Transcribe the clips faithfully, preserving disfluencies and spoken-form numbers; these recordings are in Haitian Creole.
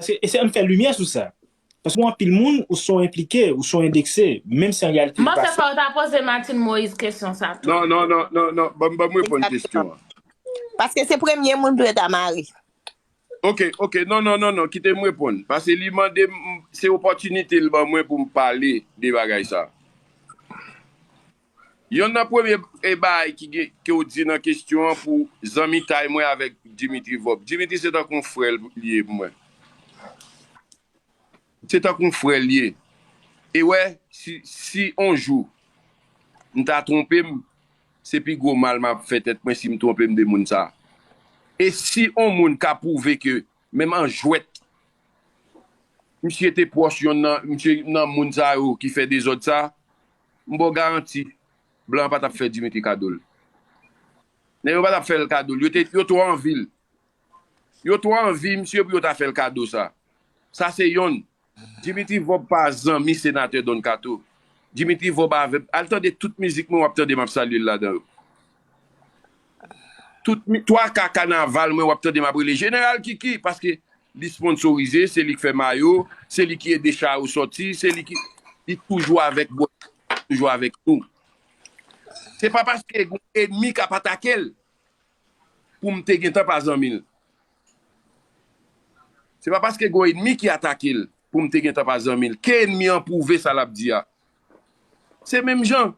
Eseye, eseye ann fè limyè sou sa. Paske gen anpil moun ou son enplike, ou son endekse, menm si an reyalite li pa sa. M panse fò w ta poze Martine Moïse kesyon sa tou. Non, non, non, non, non. Ban m, ban m reponn kesyon an. Paske se premye moun pou yo ta mare. Ok, ok. Non, non, non, non. Kite m reponn. Paske li mande m, se opòtinite l ban mwen pou m pale de bagay sa. Yonn nan premye e, bagay ki gen, ke w di nan kesyon an pou zanmitay mwen avèk Dimitri Vorbe. Dimitri se tankou yon frè l ye pou mwen. Se tankou yon frè l ye. E wè, si, si on jou m ta twonpe m, se pi gwo mal m ap fè tèt mwen si m twonpe m de moun sa. E si on moun ka pwouve ke menm an jwèt, misye te pwòch yonn nan, misye nan moun sa yo ki fè dezòd sa, m ba w garanti, blan an pa t ap fè Dimitri kado l. Nèg yo pa t ap fè l kado l. Yo te, yo twò anvi l. Yo twò anvi misye pou yo ta fè l kado sa. Sa se yonn. Dimitri Vorbe pa zanmi senatè Don Kato. Dimitri Vorbe avè, al tande tout mizik mwen w ap tande m ap salye l ladan yo. Tout mi, twa ka kanaval mwen w ap tande m ap rele Jeneral Kiki paske li sponsorize, se li k fè mayo, se li ki ede cha yo sòti, se li ki, li toujou avèk bò, toujou avèk nou. Se pa paske gon enmi k ap atake l pou m te gentan pa zanmi l. Se pa paske gon enmi ki atake l pou m te gentan pa zanmi l. Ke enmi an pwouve sa l ap di a. Se menm jan.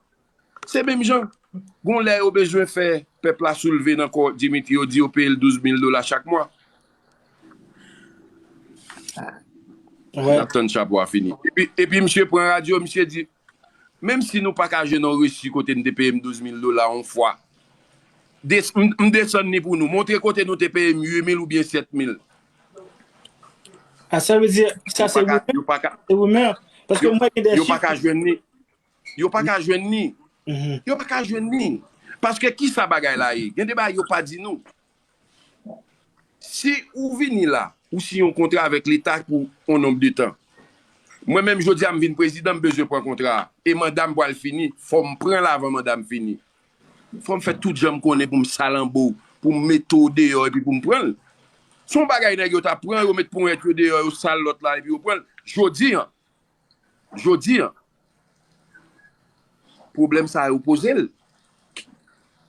Se menm jan. Gon lè yo bezwen fè pèp la soulve nan kò Dimitri, yo di yo peye l douz mil dola chak mwa. N ap tann chapo a fini. Epi, epi misye pran radyo, misye di, menm si nou pa ka jwenn yon resi kote n te peye m douz mil dola yon fwa, m desann li pou nou. Montre kote nou te peye m uit mil oubyen sèt mil. A sa vle di, sa se rimè? Se rimè. Paske mwen gen de chif. Yo pa ka jwenn li. Yo pa ka jwenn li. Yo pa ka jwenn li. Paske ki sa bagay la ye? Gen de bagay yo pa di nou. Si ou vini la, ou siyen yon kontra avèk Leta pou yon nonb de tan. Mwen menm jodi a m vin prezidan, m bezwen pran kontra a. E manda m pral fini, fò m pran l avan manda m fini. Fò m fè tout jan m konnen pou m salanbo w, pou m mete w deyò epi pou m pran l. Se yon bagay nèg yo ta pran, yo met ponyèt yo deyò, yo sal lòt la epi yo pran l. Jodi a, jodi a, pwoblèm sa yo poze l.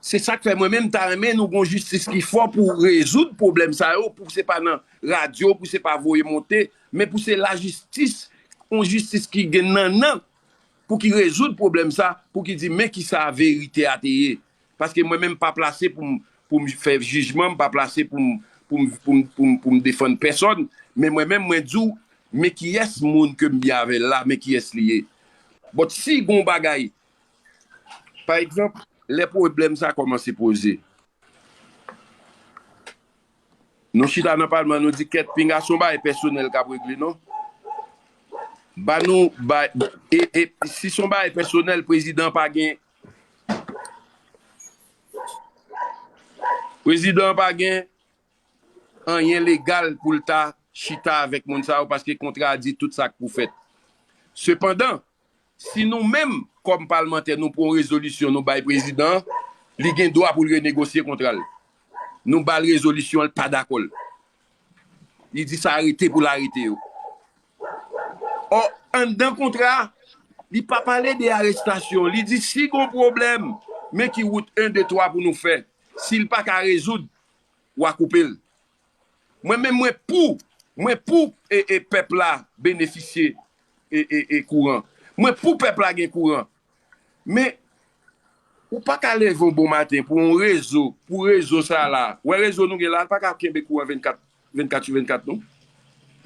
Se sa k fè mwen menm m ta renmen nou gon jistis ki fò pou rezoud pwoblèm sa yo, pou se pa nan radyo, pou se pa voye monte, men pou se lajistis, yon jistis ki gen nannan, pou ki rezoud pwoblèm sa, pou ki di men kisa verite a te ye. Paske mwen menm m pa plase pou m, pou m fè jijman, m pa plase pou m, pou m, pou m, pou m, pou m defann pèsòn, men mwen menm mwen di w, men kiyès moun ke m byen avè l la, men kiyès li ye. But si gon bagay, pa egzanp, lè pwoblèm sa kòmanse poze, nou chita nan palman, nou di kèt pinga, se yon bagay pèsonèl k ap regle non. Ba nou, ba, e, e, si se yon bagay pèsonèl, prezidan pa gen, prezidan pa gen anyen legal pou l ta chita avèk moun sa yo paske kontra a di tout sa k pou fèt. Sepandan, si nou menm, kòm palmantè, nou pran yon rezolisyon, nou bay prezidan an, li gen dwa pou l renegosye kontra l. Nou ba l rezolisyon an, l pa dakò l. Li di sa arete pou l arete yo. Ò, anndan kontra a, li pa pale de arestasyon. Li di si gon pwoblèm, men ki wout en, de, twa pou nou fè. Si l pa ka rezoud, w a koupe l. Mwen menm mwen pou, mwen pou e, e pèp la benefisye e, e, e kouran. Mwen pou pèp la gen kouran. Men, ou pa ka leve yon bon maten pou yon rezo, pou rezo sa la. Wè rezo nou gen la, l pa ka kenbe kouran vennkat, vennkat sou vennkat non.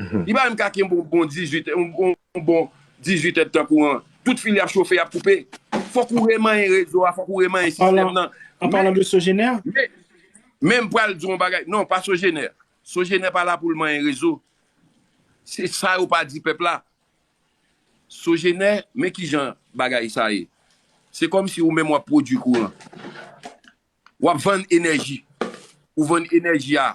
Li pa menm ka kenbe yon bon dizuit, yon, yon bon dizuit èdtan kouran. Tout fil y ap chofe, y ap koupe. Fòk ou remanyen rezo a, fòk ou remanyen sistèm nan. An palan de Sogener? Men, men m pral di yon bagay. Non, pa Sogener. Sogener pa la pou l manyen rezo. Se sa yo pa di pèp la. Sogener, men kijan bagay sa ye. Se kòmsi ou menm w ap pwodui kouran. W ap vann enèji. Ou vann enèji a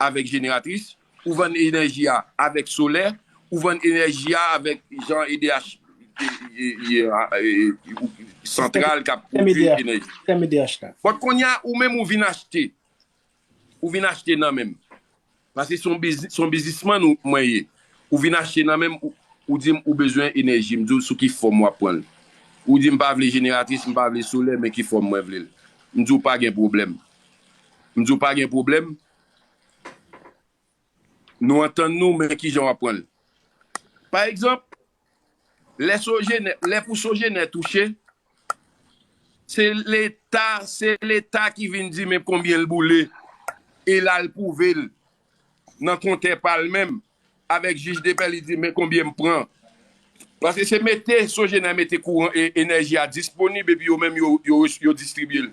avèk jeneratris, ou vann enèji a avèk solè, ou vann enèji a avèk jan E D H, e, e, e, e, e, santral k ap pwodui enèji. But kounye a, ou menm ou vin achte. Ou vin achte nan men m. Paske se yon biznis, se yon biznismann ou, mwen ye. Ou vin achte nan men m, ou, ou di m ou bezwen enèji. M di w sou ki fòm w ap pran l. Ou di m pa vle jeneratris, m pa vle solè, men ki fòm mwen vle l. M di w pa gen pwoblèm. M di w pa gen pwoblèm. Nou antann nou, men kijan w ap pran l. Pa egzanp, lè Sojenè, lè pou Sojenè touche, se Leta, se Leta ki vin di men konbyen l boule, e l al pwouve l nan kontè pa l menm, avèk jij de pè, li di men konbyen m pran. Paske se mete Sojenè mete kouran e enèji a disponib epi yo menm yo, yo, yo distribye l.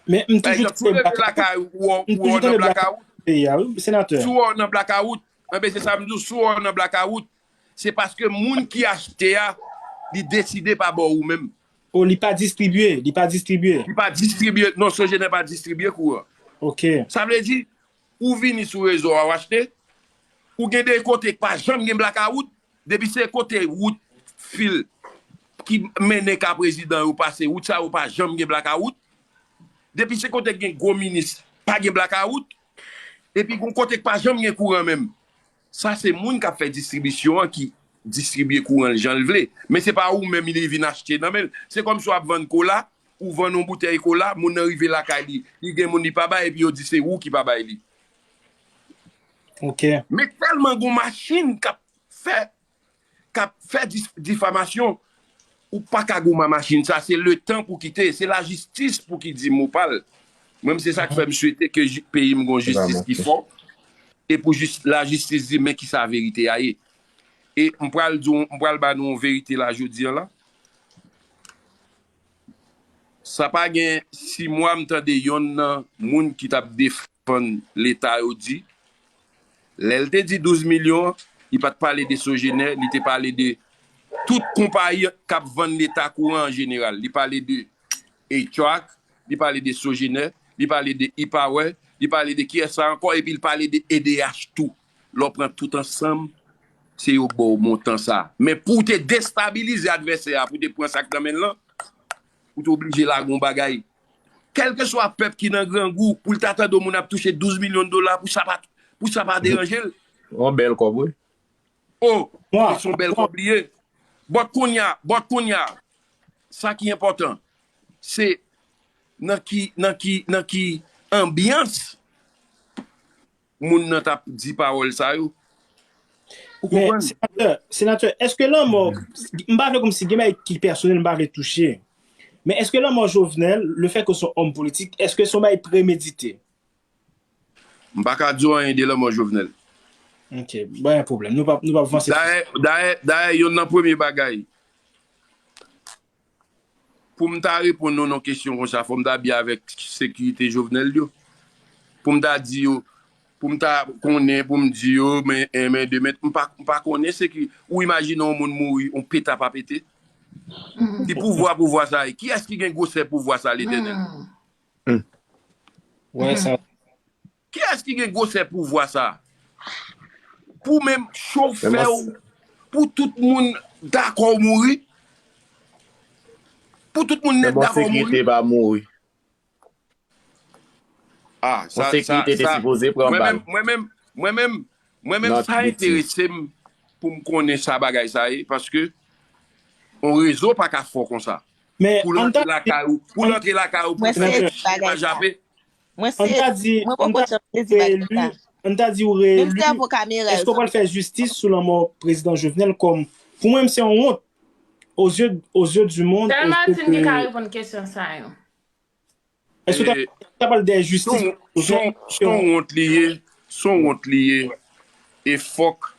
Men m toujou di se blakawout. M toujou tande blakawout nan peyi a, wi, senatè. Si w nan blakawout, enben se sa m di w, si w nan blakawout, se paske moun ki achte a, li deside pa ba w ou menm. O, li pa distribye, li pa distribye. Li pa distribye, non, Sojenè pa distribye kouran. Ok. Sa vle di, ou vini sou rezo a, w achte, ou gen de kote k pa janm gen blakawout, depi se kote wout fil ki mennen ka prezidan yo pase, wout sa yo pa janm gen blakawout. Depi se kote gen gwo minis, pa gen blakawout. Epi gon kote k pa janm gen kouran menm. Sa se moun k ap fè distribisyon an ki distribye kouran l jan l vle. Men se pa ou menm li vin achte nan men l. Se kòmsi w ap vann kola, ou vann yon boutèy kola, moun nan rive lakay li, li gen moun li pa bay, epi yo di se ou ki pa bay li. Ok. Men tèlman gon machin k ap fè, k ap fè dis-, difamasyon, ou pa ka goumen machin sa, se letan pou kite, se lajistis pou ki di mo pa l. Mwen, se sa k fè m swete ke ji-, peyi m gon jistis ki fò, e pou jis-, lajistis di men kisa verite a ye. E m pral di w, m pral ba nou yon verite la jodi an la. Sa pa gen sis mwa m tande yonn nan moun ki t ap defann Leta yo di, lè l te di douz milyon an, li pa t pale de Sojenè, li te pale de tout konpayi k ap vann Leta kouran an jeneral. Li pale de Atrac, li pale de Sojenè, li pale de E-Power, li pale de kiyès sa ankò, epi l pale de E D H tou. Lè w pran tout ansanm, se yo ba w montan sa. Men pou w te destabilize advèsè a, pou w te pran sa k nan men l lan, ou te oblije lage yon bagay. Kèlkeswa pèp ki nan grangou, pou l ta tande yon moun ap touche douz milyon dola, pou sa pa, pou sa pa deranje l. Yon bèl kòb, wi. O, se yon bèl kòb li ye. But kounye a, but kounye a, sa ki enpòtan, se nan ki, nan ki, nan ki anbyans moun nan t ap di pawòl sa yo. Ou konprann? Men, senatè, senatè, èske lanmò, m pa vle kòmsi gen bagay ki pèsonèl, m pa vle touche. Men èske lanmò Jovenel, le fait que se yon òm politik, èske se yon bagay premedite? M pa ka di w anyen de lanmò Jovenel. Ok, pa gen pwoblèm. Nou p ap, nou p ap vanse. Dayè, dayè, dayè, yonn nan premye bagay, pou m ta reponn nou nan kesyon konsa, fò m ta byen avèk sekirite Jovenel yo. Pou m ta di yo, pou m ta konnen, pou m di yo, men en, men de, men m pa, m pa konnen seki-, ou imajine yon moun mouri, yon peta pa pete? Ki pouvwa, pouvwa sa ye? Kiyès ki gen gwosè pouvwa sa, Letènèl? Wè sa. Kiyès ki gen gwosè pouvwa sa? Pou menm chofè w, pou tout moun dakò w mouri? Pou tout moun nèt dakò w mouri? Sekirite pa mouri. Ah, sa, sa, sa, mwen menm, mwen menm, mwen menm, mwen menm, sa enterese m pou m konnen sa bagay sa ye, paske yon rezo pa ka fò konsa. Pou l antre lakay ou, pou l antre lakay ou, pou l fè chiye pa jape. Mwen se, mwen poko janm sezi bagay sa. Ann ta di ou reeli, èske w pral fè jistis sou lanmò prezidan Jovenel kòm, pou mwen, se yon wont aux yeux, aux yeux du monde. Sèl Martine ki ka reponn kesyon sa yo. Èske w ta, ta pral dèyè jistis? Se yon wont li ye, se yon wont li ye. E fòk,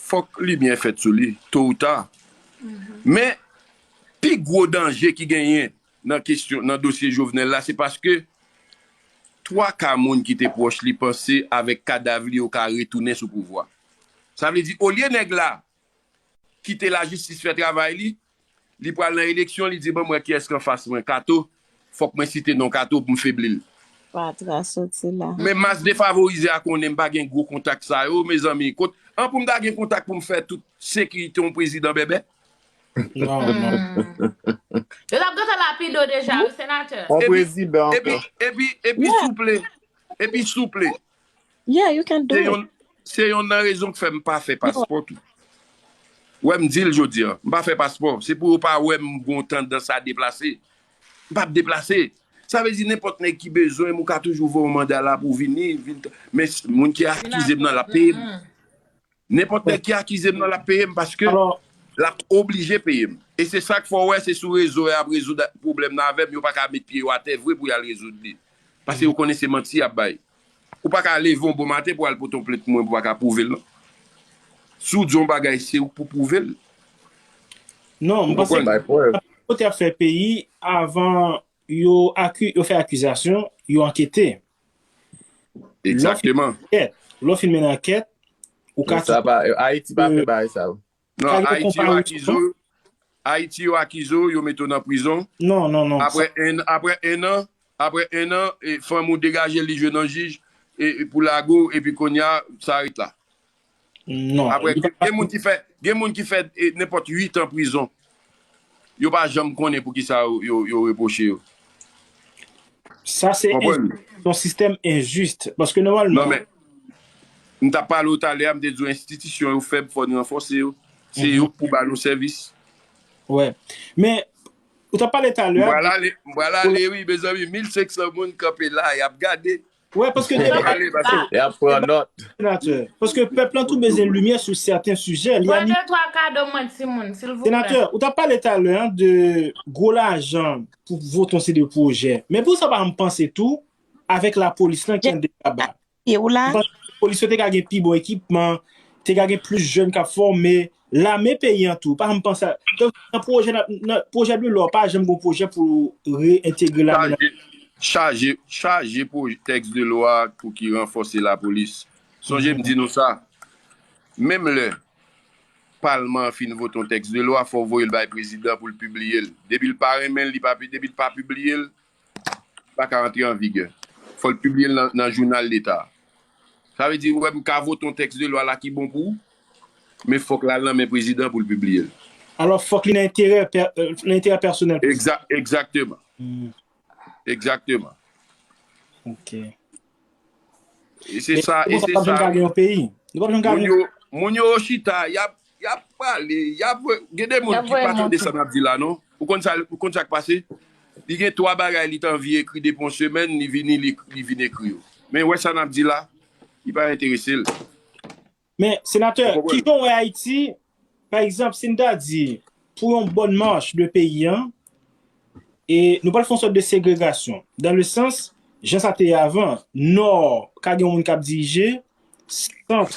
fòk limyè fèt sou li, to ou ta. Men, pi gwo danje ki genyen nan kesyon, nan dosye Jovenel la, se paske twa ka moun ki te pwòch li panse avèk kadav li yo ka retounen sou pouvwa. Sa vle di, olye nèg la kite lajistis fè travay li, li pral nan eleksyon, li di, "Ban m wè kiyès ki anfas mwen, Kato, fòk mwen site non Kato pou m febli l." Fatra soti la. Men mas defavorize a konnen m pa gen gwo kontak sa yo, mezanmi. Kot, an pou m ta gen kontak pou m fè tout sekirite yon prezidan bèbè? Non, non. Yo t ap gentan lapide w deja, wi, senatè. Epi, epi, epi, epi souple. Epi souple. Yeah, you can do it. se yonn nan rezon k fè m pa fè paspò tou. Wè, m di l jodi a, m pa fè paspò. Se pou yo pa wè m gon tandans a deplase. M p ap deplase. Sa vle di nenpòt nèg ki bezwen m, ou ka toujou voye yon manda la pou w vini, vin, men s- moun ki akize m nan l ap peye m. Nenpòt nèg ki akize m nan l ap peye m paske l ap oblije peye m. E se sa k fè w wè se sou rezo y ap rezoud pwoblèm nan avè m, yo pa ka met pye yo atè vre pou y al rezoud li. Paske yo konnen se manti y ap bay. Ou pa ka leve yon bon maten pou al pote yon plent pou mwen pou pa ka pwouve l non. Si w di yon bagay se ou k pou pwouve l. Non, m panse kote ap fè peyi avan yo aki, yo fè akizasyon, yo ankete. Egzakteman. Lè w fin mennen ankèt, ou ka. Ayiti pa fè bagay sa yo. Non, Ayiti yo akize w. Ayiti yo akize w, yo mete w nan prizon. Non, non, non. Apre en, apre en an, apre en an, e, fanm ou degaje l, li jwe nan jij, e, e pou lage w, epi kounye a, sa ret la. Non. Apre, gen moun ki fè, gen moun ki fè e, nenpòt uit an prizon. Yo pa janm konnen pou ki sa yo, yo, yo repwoche yo. Sa se yon sistèm enjis. Paske nòmalman. Non, men, m t ap pale w talè a, m te di w enstitisyon yo fèb, fò n ranfòse yo. Se yo k pou ba nou sèvis. Wè. Men, ou t ap pale talè a. M pral ale, m pral ale, wi, mezanmi, mil senk san moun kanpe la, y ap gade. Wè, paske depi. Y ap pran nòt. Senatè, paske pèp lan tou bezwen limyè sou sèten sijè. Li Pran de twa kado mwen timoun, silvouplè. Senatè, ou t ap pale talè an de gwo lajan pou vote yon seri de pwojè. Men pou sa pa m panse tou, avèk lapolis lan ki anndan kaba. Polis yo te ka gen pi bon ekipman, te ka gen plis jèn k ap fòme, lame peyi an tou. Pa janm panse a. Nan pwojè, nan pwojè de lwa, pa janm gen pwojè pou reyentegre lame nan. Chaje, chaje pwojè tèks de lwa pou ki ranfòse lapolis. Sonje m di nou sa. Menm lè palman an fin vote yon tèks de lwa, fò w voye l bay prezidan pou l pibliye l. Depi l pa renmen l, li pa, depi l pa pibliye l, pa ka antre an vigè. Fò l pibliye l nan, nan jounal leta. Sa vle di, ou wè m ka vote yon tèks de lwa la ki bon pou ou, men fòk l al nan men prezidan pou l pibliye l. Alò, fòk li nan enterè, nan enterè pèsonèl. Egzakteman. Egzakteman. Ok. E se sa, e se sa. Moun yo, moun yo chita, y ap, y ap pale, y ap, gen de moun ki pa tande sa n ap di la, non. Ou konn sa, ou konn sa k pase? Li gen twa bagay li t anvi ekri depi yon semèn, li vini, li, li vin ekri yo. Men wè sa n ap di la, li pa enterese l. Men, senatè, kijan w wè Ayiti, pa egzanp, si n ta di, pou yon bòn mach de peyi an, e nou pral fè yon sòt de segregasyon, dans le sens, jan sa te ye avan, Nò ka gen yon moun k ap dirije, Sant,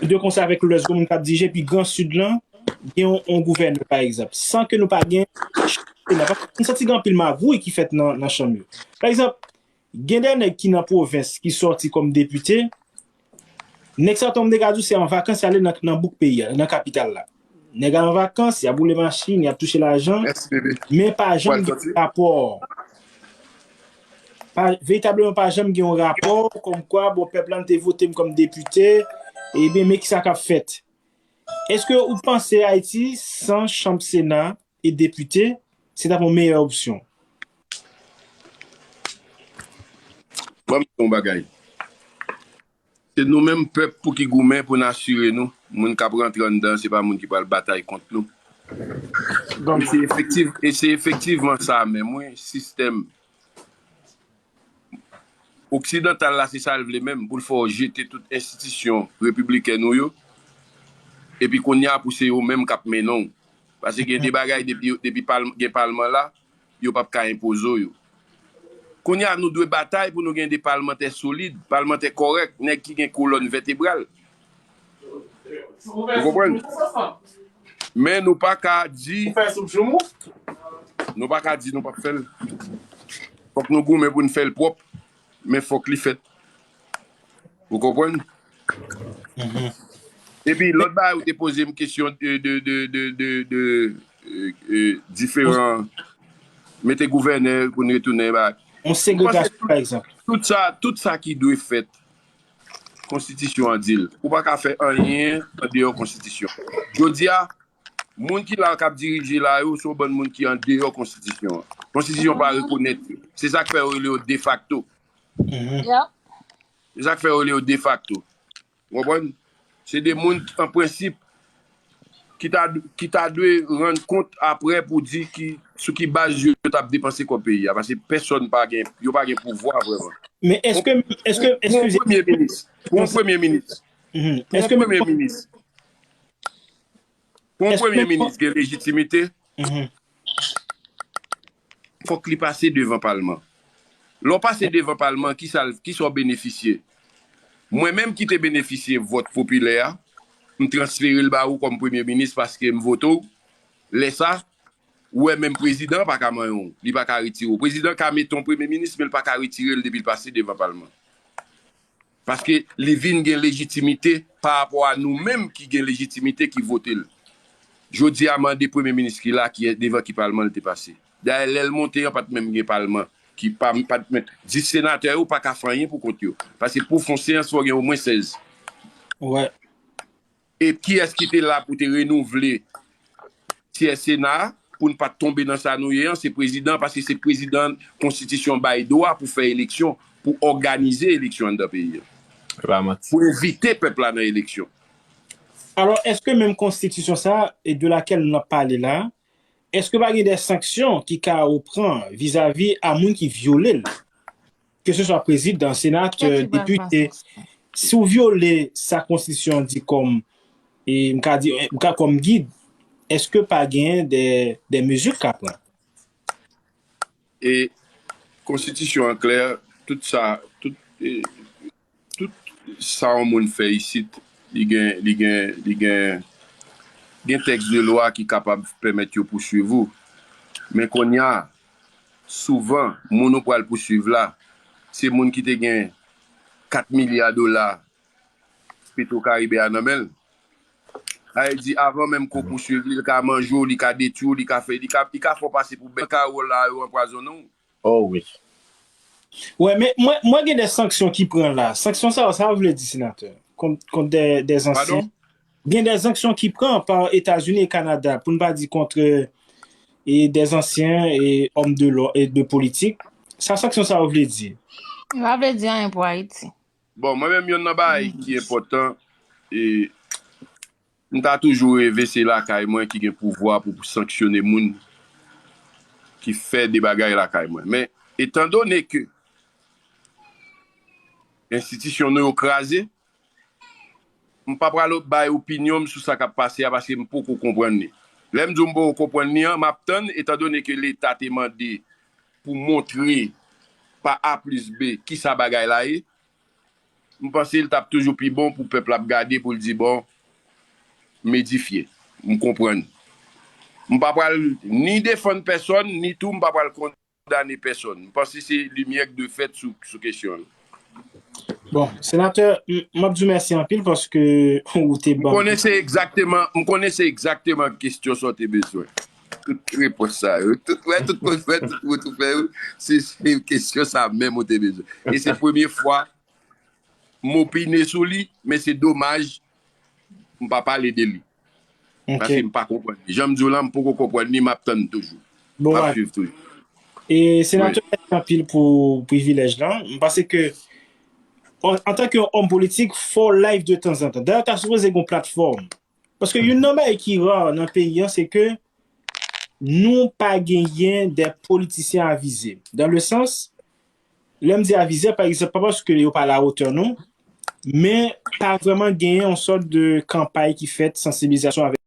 de konsa avèk Lwès, gen yon moun k ap dirije, epi Gran Sid lan, gen yon, yon gouvènè, pa egzanp, san ke nou pa gen chanpyona. Paske m santi gen anpil magouy ki fèt nan, nan chanm yo. Pa egzanp, gen de nèg ki nan pwovens ki sòti kòm depite, nèg sa yo tonbe gad ou se an vakans y ale nan, nan bouk peyi a, nan kapital la. Nèg al an vakans, y ap woule machin, y ap touche lajan, men pa janm gen rapò. Pa, veritableman pa janm gen yon rapò kòmkwa, bon, pèp la n te vote m kòm depite, ebyen, men kisa k ap fèt. Èske ou panse Ayiti san chanm Sena e depite, se t ap yon meyè opsyon? Ban m di w yon bagay. Se nou menm pèp pou ki goumen pou n asire nou, moun k ap rantre anndan, se pa moun ki pral batay kont nou. E se efektiv, e se efektivman sa menm, wi, sistèm oksidantal la, se sa l vle menm, pou l fè w jete tout enstitisyon repiblikèn ou yo, epi kounye a pou se yo menm k ap mennen w. Paske gen de bagay, depi, depi pal, gen palman la, yo p ap ka enpoze w yo. Kounye a, nou dwe batay pou nou gen de palmantè solid, palmantè kòrèk, nèg ki gen kolòn vètebral. Ou konprann? Men nou pa ka di. Nou pa ka di nou p ap fè l. Fòk nou goumen pou n fè l pwòp, men fòk li fèt. Ou konprann? Epi lòt bagay ou te poze m kesyon de, de, de, de, de, de, e, e, diferan, mete gouvènè pou n retounen bagay. Yon segregasyon, pa egzanp. Tout sa, tout sa ki dwe fèt, konstitisyon an di l. Ou pa ka fè anyen andeyò konstitisyon. Jodi a, moun ki la k ap dirije la yo, se yon bann moun ki andeyò konstitisyon an. Konstitisyon pa rekonèt yo. Se sa k fè yo rele yo defakto. Se sa k fè yo rele yo defakto. Ou konprann? Se de moun, an prensip, ki ta, ki ta dwe rann kont apre pou di ki, sou ki baz yo t ap depanse kòb peyi a. Paske pèsòn pa gen, yo pa gen pouvwa vrèman. Men èske, èske, Pou yon eskize, premye minis, pou yon premye minis, mhm, pou yon èske men, premye minis, pou yon èske premye men, minis gen lejitimite, mhm, fòk li pase devan palman. Lè w pase devan palman, ki sa, ki sa w benefisye? Mwen menm ki te benefisye vòt popilè a, m transfere l ba ou kòm premye minis paske m vote w. Lè sa, ou wè menm prezidan pa ka manyen w, li pa ka retire w. Prezidan ka mete yon premye minis, men l pa ka retire l depi l pase devan palman. Paske li vin gen lejitimite pa rapò a nou menm ki gen lejitimite ki vote l. Jodi a, mande premye minis ki la, ki devan ki palman l te pase. Dayè, lè l monte an, pa t menm gen palman. Ki pa, pa t menm, dis senatè yo pa ka fè anyen pou kont yo. Paske pou fè yon seyans, fò gen omwen sèz. Wè. E kiyès ki te la pou te renouvle tyè Sena a, pou n pa t tonbe nan sa nou ye an, se prezidan, paske se prezidan konstitisyon bay dwa pou fè eleksyon, pou òganize eleksyon anndan peyi an. Se pa manti. Pou envite pèp la nan eleksyon. Alò, èske menm konstitisyon sa a, e de lakèl nou ap pale la, èske pa gen de sanksyon ki ka ou pran vizavi a moun ki vyole l? Ke se swa prezidan, senatè, depite, si w vyole sa konstitisyon an di kòm, e m ka di, m ka kòm gid, èske pa gen de, de mezi k ka pran? E konstitisyon an klè, tout sa, tout, e, tout sa yon moun fè isit, li gen, li gen, li gen, gen tèks de lwa ki kapab pèmèt yo pouswiv ou. Men kounye a, souvan, moun ou pral pouswiv la, se moun ki te gen kat milya dola Petro Caribe a nan men l. Sa vle di, avan menm ke w pouswiv li, li ka manje w, li ka detwi w, li ka fè, li ka, li ka fè w pase pou bèt. Nan ka w la, yo anpwazonnen w. Oh wi. Wè, men mwen, mwen gen de sanksyon ki pran la. Sanksyon sa yo, sa yo vle di, senatè? Kont, kont de, de zansyen. Gen de sanksyon ki pran pa Etazini e Kanada, pou n pa di kont, e, de zansyen e òm de lò, e de politik. Sa sanksyon sa yo vle di? Li pa vle di anyen pou Ayiti. Bon, mwen menm, youn nan bagay ki enpòtan, e m ta toujou reve se lakay mwen ki gen pouvwa pou, pou sanksyone moun ki fè de bagay lakay mwen. Men, etandone ke enstitisyon nou yo kraze, m pa pral bay opinyon m sou sa k ap pase a paske m poko konprann li. Lè m di w m poko konprann li an, m ap tann, etandone ke Leta te mande pou montre pa A plis B kisa bagay la ye, m panse l t ap toujou pi bon pou pèp la ap gade pou l di, bon, m edifye, m konprann. M pa pral ni defann pèsòn, ni tou m pa pral kondane pèsòn. M panse se limyè k dwe fèt sou, sou kesyon an. Bon, senatè, m, m ap di w mèsi anpil paske ou te M ban m. Konnen se egzakteman, m konnen se egzakteman kesyon sa w te bezwen. Tout repons sa yo, tout, wè, tout, wè, tout, tout, tout, wè, se, se kesyon sa menm ou te bezwen. E se premye fwa m opine sou li, men se domaj m pa pale de li. Ok. Paske m pa konprann li. Jan m di w la, m poko konprann li, m ap tann toujou. Bon, M ap wè. Swiv toujou. E senatè, mèsi anpil pou privilèj la. M panse ke an, antanke yon òm politik, fò w live de tanzantan. Dayè, w ta sipoze gen yon platfòm. Paske youn nan bagay ki ra nan peyi an, se ke nou pa genyen de politisyen avize. Dans le sens, lè m di avize, pa egzanp, pa paske yo pa la hauteur non, men pa vrèman genyen yon sòt de kanpay ki fèt, sansibilizasyon avèk